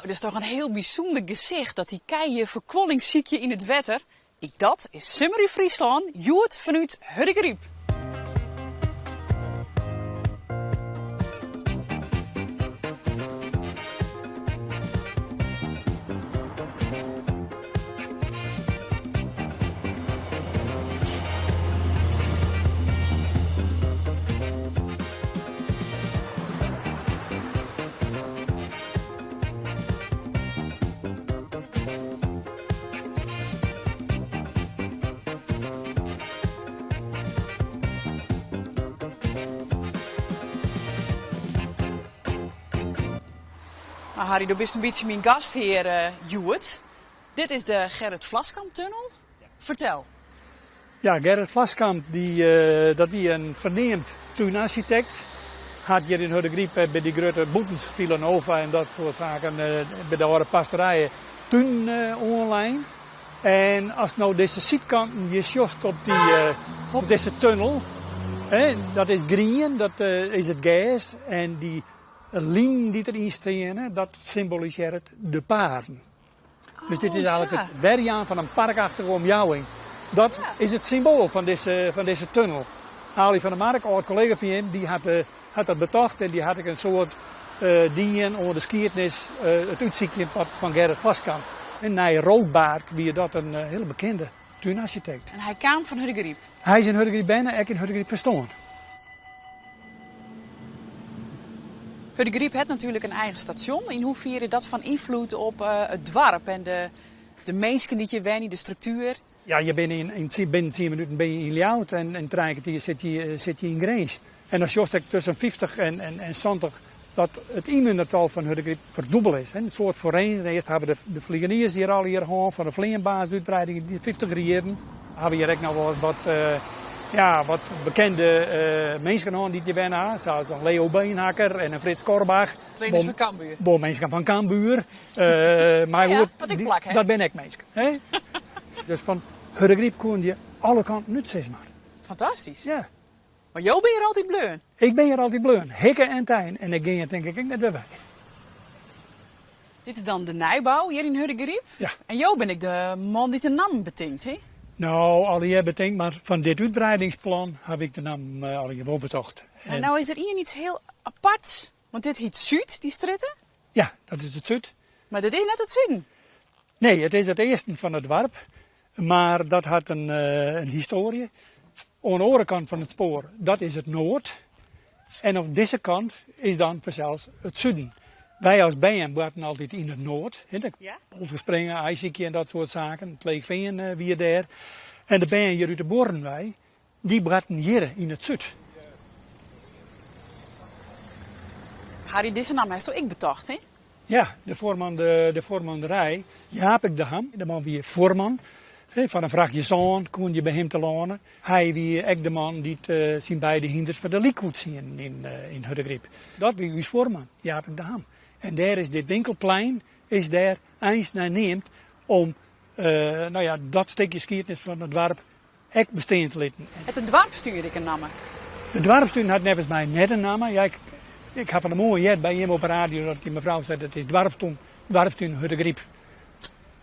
dat is toch in hiel bysûnder gesicht dat dy kij hjir ferkuolling sykje yn it wetter. Ek dat is Simmer yn Fryslân, hjoed fanút Hurdegaryp. No Harry, do bist in bytsje myn gasthear hjoed. Dit is de Gerrit Vlaskamp-tunnel. Fertel. Ja, Gerrit Vlaskamp dy, dat wie in ferneamd túnarsjitekt. Hat hjir yn Hurdegaryp by dy grutte bûtens Villanova en dat soart saken by de âlde pastorije tunen oanlein. En ast no dizze sydkanten hjir sjochst op dy, op dizze tunnel, hè, dat is grien, dat is it gers en dy linen dy't deryn steane, dat symbolisearret de paden. Dus dit is eigenlik it werjaan fan in parkachtige omjouwing. Dat is it symboal fan dizze, fan dizze tunnel. Ali van der Mark, âld kollega fan jim, dy hat, hat dat betocht en dy hat ek in soad dien oan de skiednis, it útsykjen fan Gerrit Vlaskamp. En nei Roodbaard wie dat in hiele bekende túnarsjitekt. En hy kaam fan Hurdegaryp? Hy is yn Hurdegaryp berne, ek yn Hurdegaryp ferstoarn. Hurdegaryp hat natuerlik in eigen stasjon. Yn hoefier is dat fan ynfloed op it doarp en de de minsken dy't hjir wenje, de struktuer? Ja, je binne yn, yn, binnen tsien minuten bin je yn Ljouwert en yn trije kertier sit je, sit je yn Grins. En dan sjochst ek tusken 50 en, en, en 70 dat it ynwennertal fan Hurdegaryp ferdûbele is. In soad forinzen. Earst hawwe de, de fliegeniers hjir allegear hân fan de fleanbasisútwreiding yn de fyftiger jierren. Hawwe hjir ek noch wol wat, ja, wat bekende minsken hân dy't hjir wenne ha, sa as Leo Beenhakker en in Frits Korbach. Trainers fan Cambuur. Wol minsken fan Cambuur. Mar ja, goed, dat, plak, dat binne ek minsken. Hè? dus fan Hurdegaryp koene je alle kanten út, sis mar. Fantastysk. Ja. Mar jo binne hjir altyd bleaun? Ik bin hjir altyd bleaun, hikke en tein. En ik gean hjir tink ik ek net wer wei. Dit is dan de nijbou hjir yn Hurdegaryp. Ja. En jo binne ek de man dy't de nammen betinkt, hè? No, allegear betinkt, mar fan dit útwreidingsplan haw ik de nammen allegear wol betocht. En no is der ien iets hiel aparts, want dit hyt Súd, dy strjitte. Ja, dat is it Súd. Mar dit is net it suden. Nee, it is it easten fan it doarp, mar dat hat in histoarje. Oan de oare kant fan it spoar, dat is it noard. En op dizze kant is dan fansels it suden. Wy as bern boarten altyd yn it noard. Polske springe, aaisykje en dat soart saken. It leechfean wie dêr. En de bern hjir út de buorren wei, dy boarten hjir yn it súd. Harry, dizze namme hasto ek betocht, hè? Ja, de foarman de foarmanderij, Japik de Ham. De man wie foarman. Foar in frachtje sân koene je by him telâne. Hy wie ek de man dy't syn beide hynders foar de lykkoets hienen yn Hurdegaryp. Dat wie ús foarman, Japik de Ham. En dêr is dit winkelplein is dêr eins nei neamd om no ja, dat stikje skiednis fan it doarp ek bestean te litten. Hat de doarpstún ek in namme? De doarpstún hat neffens my net in namme. Ja, ik, ik ha fan 'e moarn heard by jim op 'e radio dat dy mefrou sei dat is doarpstún, doarpstún Hurdegaryp.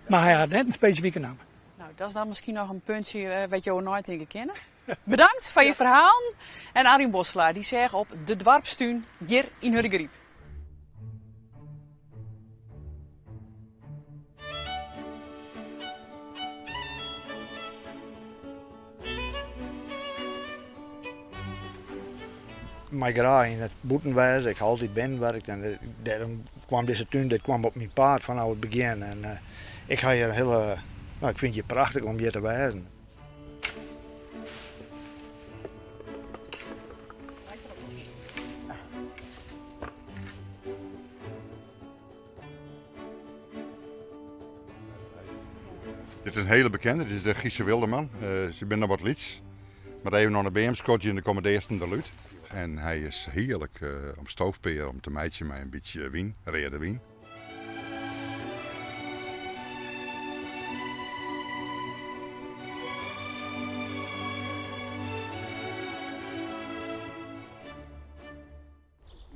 Mar hy hat net in spesifike namme. No, dat is dan miskien noch in puntsje wêr't jo oer neitinke kinne. Bedankt foar je ferhalen. En Arjen Bosselaar dy seach op de doarpstún hjir yn Hurdegaryp. Mei graach yn it bûten wêze. Ik ha altyd binnen werkt en dêrom kwam dizze tún, dit kwam op myn paad fanôf it begjin. En ik ha hjir in hiele, no ik fyn it hjir prachtich om hjir te wêzen. Dit is in hiele bekende, dit is de Giese Wildeman. Se binne noch wat lyts, mar even oan de beam skodzje en dan komme de earsten der út. En hy is hearlik om stoofpear om te meitsjen mei in bytsje wyn, reade wyn.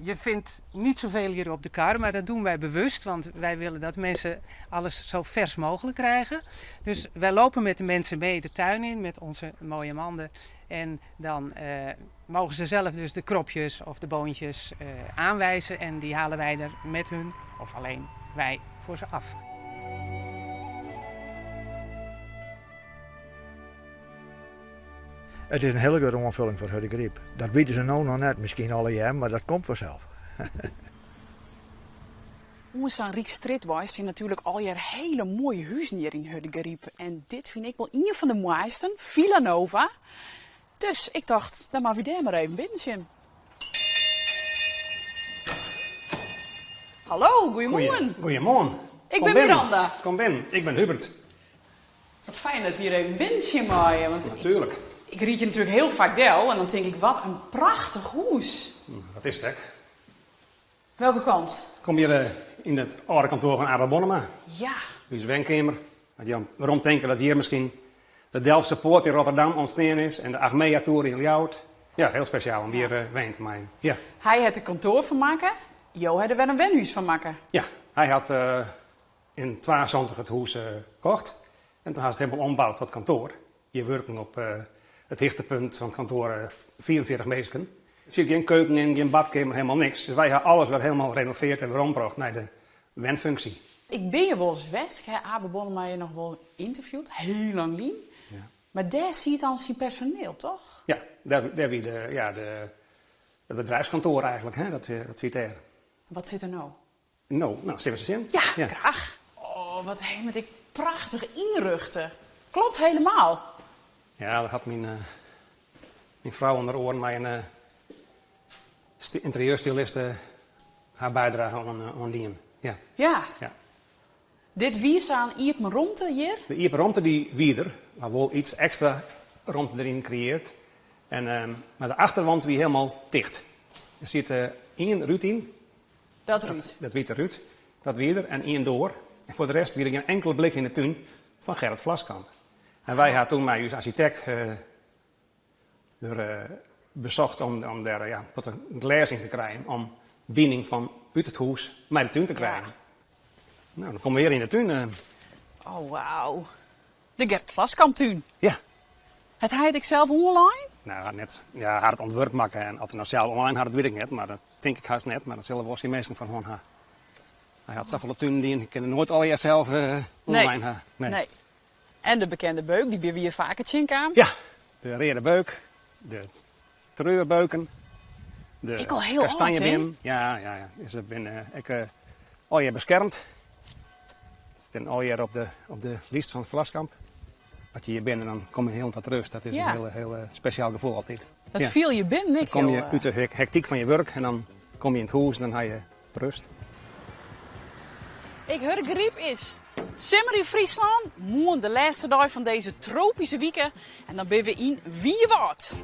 Je vindt niet zoveel hier op de kar, maar dat doen wij bewust, want wij willen dat mensen alles zo vers mogelijk krijgen. Dus wij lopen met de mensen mee de tuin in met onze mooie manden. En dan eh, mogen ze zelf dus de kropjes of de boontjes eh, aanwijzen en die halen wij er met hun, of alleen wij, voor ze af. It is in hiele grutte oanfulling foar Hurdegaryp. Dat witte se no noch net, miskien allegear, mar dat komt fansels. Oan sa'n Ryksstrjitwei stean natuerlik allegear hiele moaie huzen hjir yn Hurdegaryp. En dit fyn ik wol ien fan de moaisten, Villa Nova. Dus ik tocht, dan moatte wy dêr mar even binnen sjen. Hallo, goeiemoarn. Goeiemoarn. Ik bin Miranda. Kom binnen, ik bin Hubert. Wat fijn dat we hjir even binnen sjen meie. Want Natuerlik. Ik ryd hjir natuerlik hiel faak del en dan tink ik, wat in prachtich hûs. Dat is it ek. Welke kant? Kom hjir eh, yn it âlde kantoar fan Abe Bonnema. Ja. Ús wenkeamer. As je werom tinke dat hjir miskien de Delftse Poort yn Rotterdam ûntstean is en de Achmea-toer yn Ljouwert. Ja, hiel spesjaal om hjir eh, wenje te meien. Ja. Hy hat der kantoar fan makke, jo ha der wer in wenhûs fan makke. Ja, hy hat eh, yn 72 it hûs kocht en toen ha se it hielendal omboud tot kantoar. Hjir wurken op it hichtepunt fan it kantoar 45 minsken. Der siet gjin keuken yn, gjin badkeamer, helemaal niks. Dus wy ha alles wer helemaal renoveerd en werombrocht nei de wenfunksje. Ik bin hjir wolris west, ik ha Abe Bonnema hjir noch wol ynterviewd, hiel lang lyn. Ja. Mar dêr siet dan syn personiel, toch? Ja, dêr, dêr wie de, ja, de, it bedrijfskantoar eigentlik, hè, dat, dat siet dêr. Wat sit der no? No, no, sille we se sjen? Ja, graach. Oh, wat ha jim it prachtich ynrjochte. Klopt helemaal. Ja, dat hat myn, uh, myn frou ûnder oaren mei in uh, ynterieurstyliste har bydrage oan, uh, oan dien. Ja. Ja. Ja. Dit wie sa'n iepen romte hjir? De iepen romte dy wie der, mar wol yts ekstra romte deryn kreëarre. En, uh, mar de achterwand wie hielendal ticht. Der siet ien rút yn. Dat rút? Dat wite rút. Dat wie der en ien doar. En foar de rest wie der gjin inkele blik yn de tún fan Gerrit Vlaskamp. En wy ha toen mei ús arsjitekt der besocht om, om dêr ja, wat glês yn te krijen, om bining fan út it hûs mei de tún te krijen. Ja. No, dan komme we hjir yn de tún. Oh, wauw. De Gerrit Vlaskamptún. Ja. Hat hy it ek sels oanlein? No, net. Ja, hy hat it ûntwerp makke en oft er no sels oanlein hat, dat wit ik net, mar dat tink ik hast net. Mar dat sille wol syn minsken foar hân ha. Hy hat safolle tunen dien, hy kin der noait allegear sels oanlein ha. Nee. nee. En de bekende beuk, dy binne we hjir faker tsjinkaam. Ja, de reade beuk, de treurbeuken, de Ek al hiel âld, hè? kastanjebeam. Ja, ja, ja. Dus se binne ek allegear beskermd. It stean allegear op de, op de list fan Vlaskamp. As je hjir binne, dan komme je hiel ta rêst. Dat is in hiel, hiel spesjaal gefoel altyd. Dat fiel je binnen ek Dan kom je út de hektyk fan je wurk en dan kom je yn it hûs en dan ha je rêst. Ik Hurdegaryp is simmer yn Fryslân. Moarn de lêste dei fan dizze tropyske wike. En dan binne we yn Wynjewâld.